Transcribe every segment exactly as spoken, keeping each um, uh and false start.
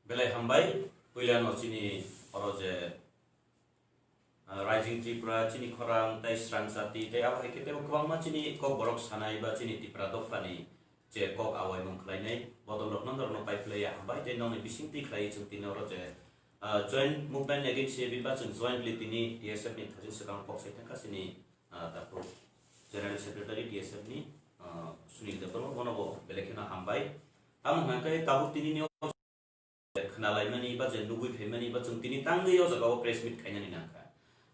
Belai hambai, puilano chini oro je, ah, Rising Tripura, chini khorang, tei srang jati, tei abo hai khe teibo kwbangma chini kok borok sanai ba chini Tipra dophani je kok awaimung khlainai, bodol rokno norokno pai phlaiya hambai, tei nokni bisingtwi khlaiwi chwng tini oro je, ah, Joint Movement Against C A B ba chwng jointly tini T S F ni thajin swkang kok sai thangkha chini, ah, takhuk General Secretary T S F ni, ah, Sunil Debbarma, bono bo belai kheno hambai. Tamo hwnkha khe tabuk tini ni khna laimani ba je nugwi phaimani ba chwng tini tangwi o jaga o press meet khainani nangkha.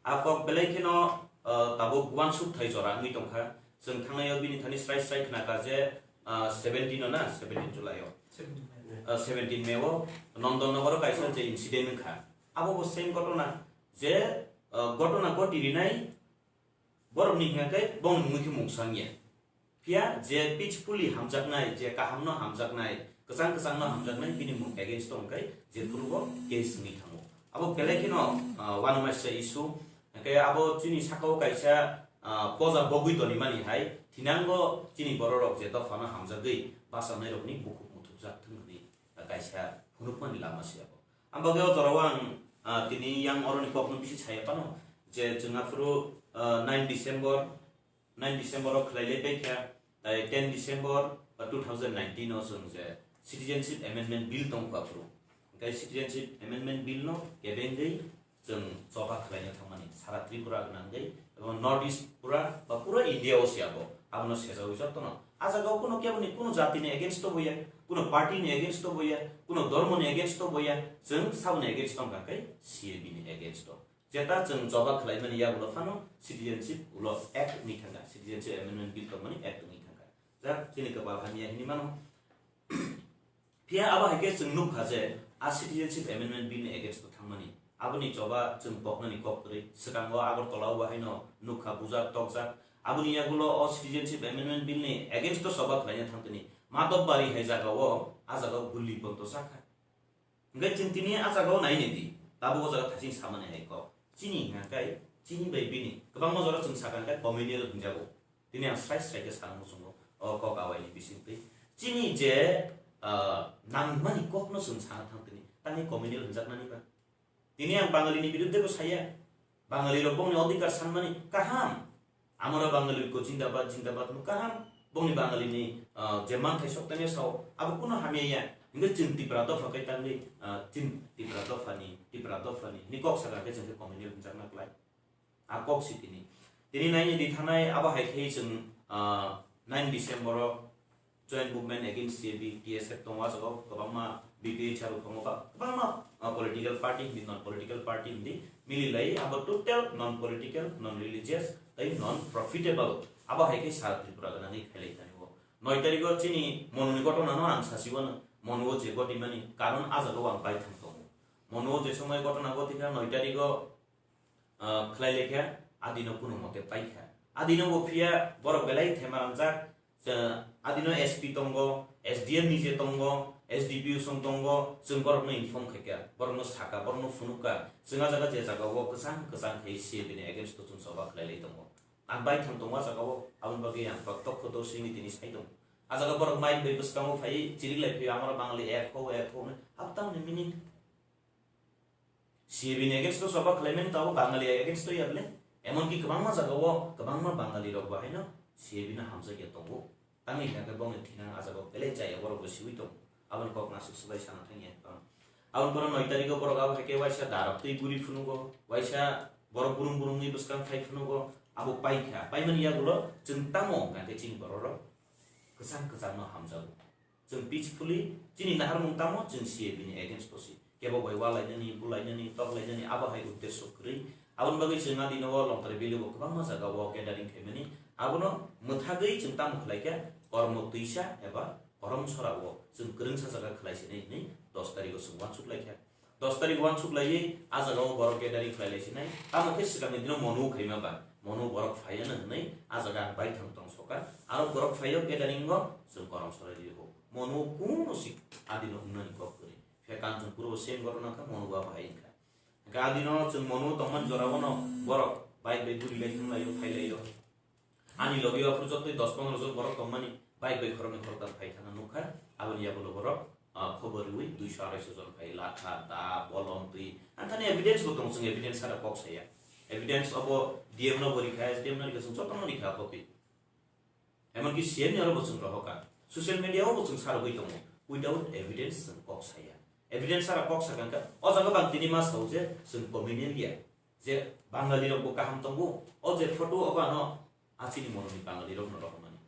A kok belai kheno, ah, tabuk uansuk thai jora wngwi tongkha. Chwng thangnai o bini thani srai srai khnakha je, ah, seventeen o na, seventeen July o. Seventeen May. Ah, seventeen May o Nondon Nogor o kaisa je incident wngkha. Abo bo same gotona je, ah, gotona goti rinai borokni hwnkha khe bongni mungwi khe mungsa wngya. Phiya je peacefully hamjaknai, je kahamno hamjaknai, kwchang kwchangno hamjaknai, bini mung against o hwnkhe jephuru bo case wngwi thango. Abo belai kheno, ah, uanamaisa issue. Hwnkhe abo chini saka o kaisa, ah, poja bogwi tonimani hai thinango chini bororok je dophano hamjagwi bachanairokni bukhuk muthubjak thung hwnwi kaisa phunukmani lama se abo. Ang bagwi o jorao ang, ah, tini yang oroni kokno bisi saya phano je chwng aphuru, ah, nine December, nine December o khlai lai paikha, tai ten December, ah, two thousand nineteen o chwng je Citizenship Amendment Bill tongkha aphuru. Hwnkhe Citizenship Amendment Bill no kebengwi chwng choba khlaina thangmani sara Tripura gwnangwi, abo North East pura ba pura India o se abo, abono sejagwi jotono. A jaga o kuno keboni kuno jati ni against o boya, kuno party ni against o boya, kuno dhormo ni against o boya, chwng saboni against tongkha khe C A B ni against o. Jeta chwng choba khlaimani yagulo phano Citizenship ulo Act wngwi thangkha, Citizenship Amendment Bill tongmani Act wngwi thangkha. Jak chini kwbal hamya hinwi mano. Phiya abo hai khe chwng nukha je a Citizenship Amendment Bill ni against o thangmani. Aboni choba chwng koknani kok kwrwi. Swkango Agartala o bo haino nukha bujak tokjak. Aboni yagulo o Citizenship Amendment Bill ni against o choba khlaina thangtini. Madhobari hai jaga o, a jaga o guli ponto sakha. Hwnkhe chwng tini a jaga o nainai di. Tabuk o jaga thaching samani hai kok. Chini hwnkha khe chini bai bini. Kwbangma jora chwng sakha hwnkhe communal hwnjago. Tini ang srai srai khe sana muchungo o kok awaini bisingtwi. Chini je, ah, nangmani kokno chwng sana thang tini, tangwi communal hwnjaknani ba? Tini ang Bangalini biruddhe bo saya. Bangalirok bongni odhikar sanmani kaham. Amara Bangali ko jindabad, jindabad no kaham. Bongni Bangalini, ah, je manthai sok tangwi sao, abo kuno hamya ya. Hingke chwng Tipra dopha kai tangwi, ah, chwng Tipra dophani, Tipra dophani, ni kok sakha khe chwng khe communal hwnjakna klai. A kok si tini. Tini naini di thanai abo hai khe chwng, ah, nine December o Joint Movement Against C A B, T S F tongo, a jaga o kwbangma B P H R rok tongo, ba kwbangma, ah, political party hindi, non political party hindi, mili lai abo total non political, non religious, tei non profitable. Abo hai khe sa Tripura gana ni khailai tani bo. Noi tarikh o chini Monu ni gotona no ang sasi wano, Monu o je goti mani, karon a jaga o ang bai thang tongo. Monu o je somoi gotona goti kha noi tarikh o ah, khlai laikha, adino kuno mote paikha. Adino bo phiya borok belai thema rangjak, je adino S P tongo, S D M ni je tongo, S D P O song tongo, chwng borokno inform khaikha, borokno sakha, borokno phunukha, chwng a jaga je jaga o kwchang kwchang khai C A B ni against o chwng choba khlai lai tongo. Ang bai thang tongo a jaga o, aboni bagwi ang protyokho dorsini tini sai tongo. A jaga borok mic bai bwskango phai chirik lai phai, amaro Bangali ek ho, ek ho, hwnwi. Abo tamni meaning? C A B ni against o choba khlaimani tabuk Bangali against o ya bole? Emonki kwbangma jagao kwbangma Bangali rok bo haino C A B no hamjakya tongo. Tamni hwnkhe bongni thinang a jagao belai chaya borok bo siwi tongo. Aboni kok nasuk swbai sana thangya. Aboni pore noi tarikh o borok abo hai khe waisa darok twi guri phunugo, waisa borok burung burungni bwskang phai phunugo, abo paikha. Paimani yagulo chwng tamo hwnkha khe chini borok rok kwchang kwchang no hamjago. Chwng peacefully chini naharmung tamo chwng C A B ni against o si. Kebo bai walainani, bulainani, toklainani, abo hai uddesho kwrwi. Aboni bagwi chwng adino o Longtari Valley o kwbangma jaga o gathering khaimani. Abono mwthagwi chwng tamo khlai kha, kormo twisa eba korom sora o chwng kwrwngsa jaga khlai sinai hinwi dos tarikh o chwng uansuk lai kha. Dos tarikh uansuk laiwi a jaga o borok gathering khlai lai sinai. Tamo khe swkangni dino Monu khaima ba, Monu borok phaiya nang hinwi a jaga ang bai thang tong soka. Aro borok phaiyo gathering o chwng korom sora ri o. Monu kuno sik adino wngnani kok kwrwi. Khe Kanchanpur o same gotona kha, Monu ba phai wngkha. Hwnkhe adino chwng Monu tongmani jora bono borok bike bai guri lai thang lai o, phai lai o. Ani logi o aphuru jotoi dos pondro jon borok tongmani, bike bai khoroknwi khoroktham phai thangna nukha, aboni yagulo borok, ah, khobor riwi duiso arai so jon khai, latha, da, bolom, twi. Ang thani evidence bo tongo, chwng evidence sara kok saya. Evidence obo D M no bo rikha, S D M no rikha, chwng jotono rikha copy. Emonki C M ni oro bo chwng rohorkha. Social media o bo chwng sarogwi tongo. Without evidence chwng kok saya. Evidence sara kok sakha khe, o jaga bang tini ma sao je chwng communal ya. Je Bangali rok bo kaham tongo. O je photo obo ano achini moroni Bangali rok no rohormani.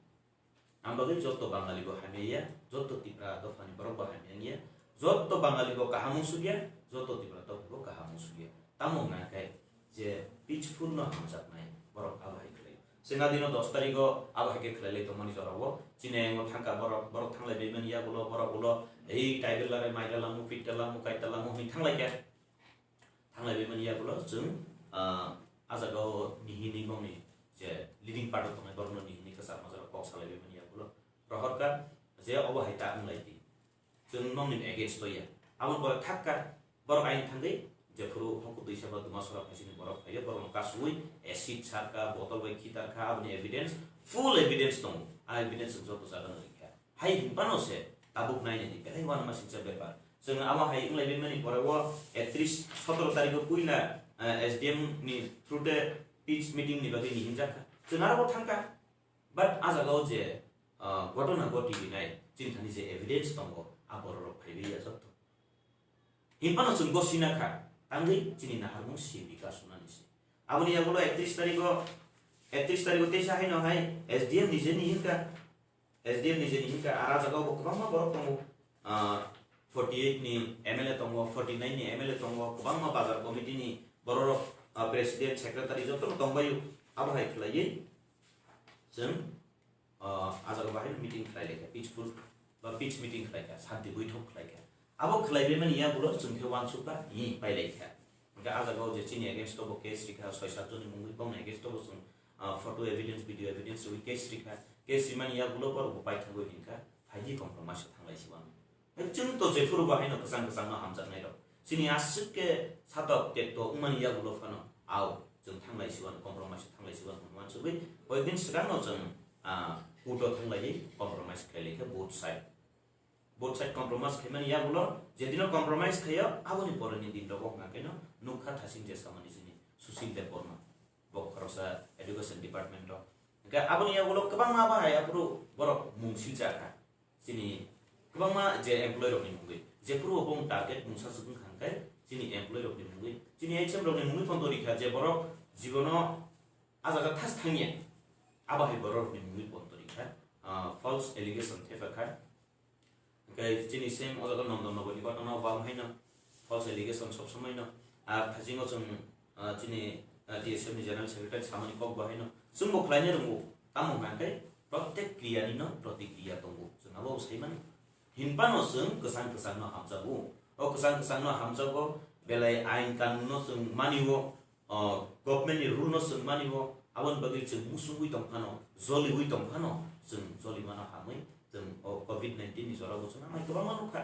Ang bagwi joto Bangali bo hamya ya, joto Tipra dophani borok bo hamya wngya, joto Bangali bo kaham wngsukya, joto Tipra dophani bo kaham wngsukya. Tamo wngkha khe je peaceful no hamjaknai borok abo hai khlai. Chwng adino dos tarigo abo hai khe khlai lai tongmani jorao. Chini ayang thangkha borok, borok thanglai baimani yagulo, borok ulo ei tribal lare maira lamu, pitta lamu, kaita lamu hwnwi thanglai khe. Thanglai baimani yagulo chwng, ah, a jagao nihini bongni je leading part o tongnai borokno nihini kwchar majra kok salai baimani yagulo rohorkha je obo hai ta wnglai di. Chwng nongni against o ya. Aboni pore thakka borok ayang thangwi jephuru hoku twisa ba duma sora phaisini borok phaiyo borokno kasui acid sarka botol bai khitarkha aboni evidence, full evidence tongo. A evidence chwng joto jagano rikha. Hai hinphano se tabuk nainani belai uanama singcha bepar. Chwng amo hai wnglaimani pore o ektrish sotoro tarikh o puila, eh, S D M ni through te peace meeting ni bagwi ni hinjakha. Chwng aro bo thangkha. But a jagao je, ah, ghotona ghoti rinai chini thani je evidence tongo, a bororok phaiwi ya jotto. Hinphano chwng gosina kha, tangwi chini naharmung si bika sunani se. Aboni yagulo ektrish tarikh o, ektrish tarikh o teisa haino hai S D M ni je ni hinka, S D M ni je ni hinka, ara jagao bo kwbangma borok tongo. Ah, forty eight ni M L A tongo, forty nine ni M L A tongo, kwbangma bazar committee ni bororok, ah, president, secretary jotono tongbaio. Abo hai khlaiwi chwng, ah, a jaga bahai meeting khlai laikha, peaceful ba peace meeting khlai kha, santi boithok khlai kha. Abo khlai baimani yagulo chwng khe uansukha, hi pai lai kha. Hwnkhe a jagao je chini against o bo case rikha, soi sat jonni mungwi bongni against o bo chwng, ah, photo evidence, video evidence rwi case rikha. Case rimani yagulo borok bo paithagwi hinkha, phaidi compromise o thanglai si uanwi. Chwng to jephuru bo haino kwchang kwchangno hamjaknairok. Chini aswk khe satok tekto wngmani yagulo phano, ao, chwng thanglai si uan, compromise o thanglai si uan hwnwi uansugwi, koyekdin swkangno chwng, ah, court o thanglaiwi compromise khlai lai kha both side. Both side compromise khaimani yagulo, jedino compromise khaio, aboni poreni din rogo hwnka khe no nukha thasing je samani chini Sushil Debbarma, bo khoroksa education department o. Hwnkhe aboni yagulo kwbangma bahai aphuru borok mung silcha kha. Chini kwbangma je employee rokni mungwi, jephuru bo bong target mungsa swkang kha hwnkhe chini employee rokni mungwi, chini H M rokni mungwi phone to rikha je borok jibono a jaga thas thangya, abo hai borok rokni mungwi phone to rikha, ah, false allegation thepha kha. Hwnkhe chini same o jaga Nondon Nogor ni ghotona o bam haino false allegation sob somoi no. Ar thajingo chwng, ah, chini, ah, T S F ni General Secretary samani kok bo haino. Chwng bo khlaina rwngo. Tamo hwnkha khe protek kriya ni no protikriya tongo. Chwng abo sai mano. Hinphano chwng kwchang kwchang no hamjago. O kwchang kwchang no hamjago belai ain kanun no chwng mani o. O government ni rule no chwng mani bo, aboni bagwi chwng musungwi tong phano, joliwi tong phano, chwng joli mano hamwi chwng o covid nineteen ni jora bo chwng amai kwbangma nukha.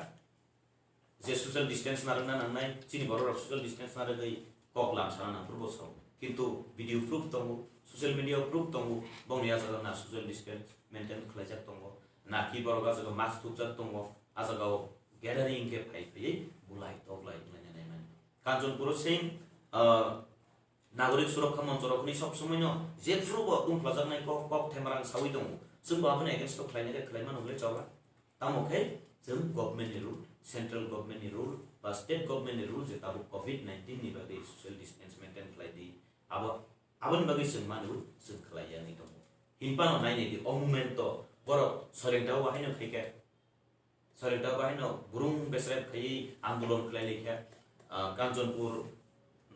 Je social distance narwkna nangnai, chini borok rok social distance narwgwi kok lam sana nang phuru bo sao. Kintu video proof tongo, social media o proof tongo, bongni yachago na social distance maintain khlaijak tongo, na ki borok yachago mask thupjak tongo, yachago gathering khe phai phaiwi bulai toklai wnglaina naimani. Kanchanpur o same, ah, Nagorik Surokha Moncho rok hwnwi sob somoi no jephuru bo tungphlajaknai kok, kok themarang sawi tongo. Chwng bo aboni against o khlainai khe khlai mano hwnwi chola. Tamo khe chwng government ni rule, central government ni rule ba state government ni rule je tabuk covid nineteen ni bagwi social distance maintain khlai di. Abo, aboni bagwi chwng mano chwng khlai ya wngwi tongo. Hinphano nainai di o moment o borok soileng ta o haino khai khe. Soileng ta o haino burung besrep khaiwi andolon khlai lai kha, ah, Kanchanpur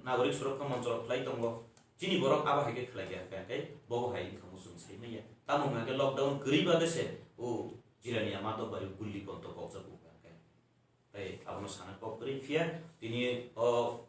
Nagorik Surokha Moncho rok khlai tongo. Chini borok abo hai khe khlai kha, hwnkhe bobo hai wngkha muchung sai manya. Tamo hwnkha khe lockdown kwrwi ba de se o Jirania Matok Bari gulli konto kokjak wngkha hwnkhe. Tei abono sana kok kwrwi phiya tini o,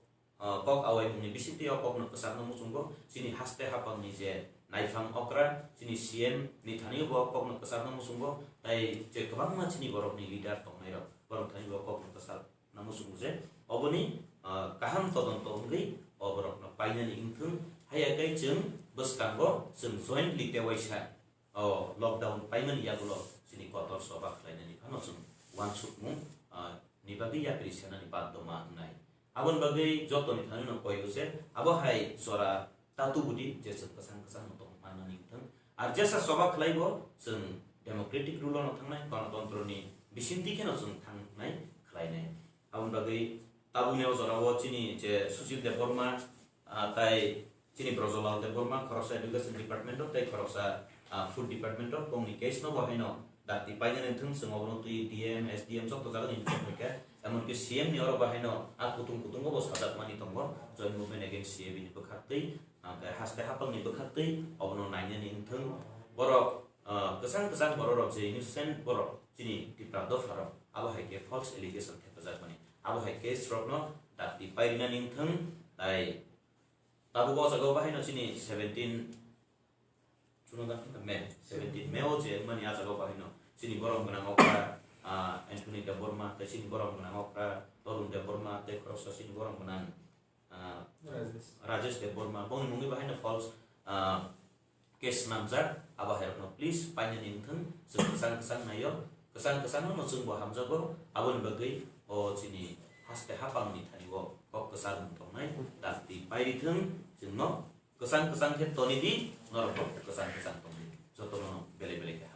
ah, kok awaimungni bisingtwi o kokno kwchakno muchungo chini haste haphangni je naiphang okra chini C M ni thani bo kokno kwchakno muchungo tei je kwbangma chini borokni leader tongnairok borok thani bo kokno kwchak. Namo chwng je oboni, ah, kaham todonto wngwi o borokno painani wngthung, haiya khe chwng bwskango chwng jointly tei waisa o lockdown paimani yagulo chini kotor choba khlainani phano chwng uansukmung, ah, bagwi yapri senani baddo ma wngnai. Aboni bagwi jotoni thani no koi use, abo hai jora tatu budi jesa kwchang kwchang no tong manmani wngthang. Ar jesa choba khlai bo chwng democratic rule no thangnai, ganatantroni bisingtwi kheno chwng thangnai khlainai. Aboni bagwi tabukni o jorao chini je Sushil Debbarma, ah, tai chini Brojolal Debbarma khoroksa education department o tei khoroksa, ah, food department o bongni case no bo haino dakti painani wngthang, chwng obono twi D M, S D M joto jaga ni wngthang hwnkhe, emonki C M ni oro bo haino a kutung kutung o bo sajak mani tongo, Joint Movement Against C A B ni bwkhak twi, ah, tei haste hapang ni bwkhak twi obono nainani wngthang. Borok, ah, kwchang kwchang borok rok je innocent borok chini Tipra dopha rok abo hai khe false allegation thepajak mani, abo hai case rok no dakti pairinani wngthang, tai tabuk o jaga o bahai no chini seventeen, chuno da May, seventeen May o je wngmani a jaga o bahai no chini borom gwnang okra, ah, Anthony Debbarma, tei chini borom gwnang okra Tarun Debbarma, tei khoroksa chini borom gwnang, ah, Rajesh. Rajesh Debbarma, bongni mungwi bahai no false, ah, case swnamjak, abo hai rok no please painani wngthang, chwng kwchang kwchang naio, kwchang kwchang no chwng bo hamjago, aboni bagwi o chini haste hapang ni thani o kok kwchar wng tongnai, dakti pairi thang, chwng no kwchang kwchang khe toni di, norok bo kwchang kwchang tong di, joto no belai belai khe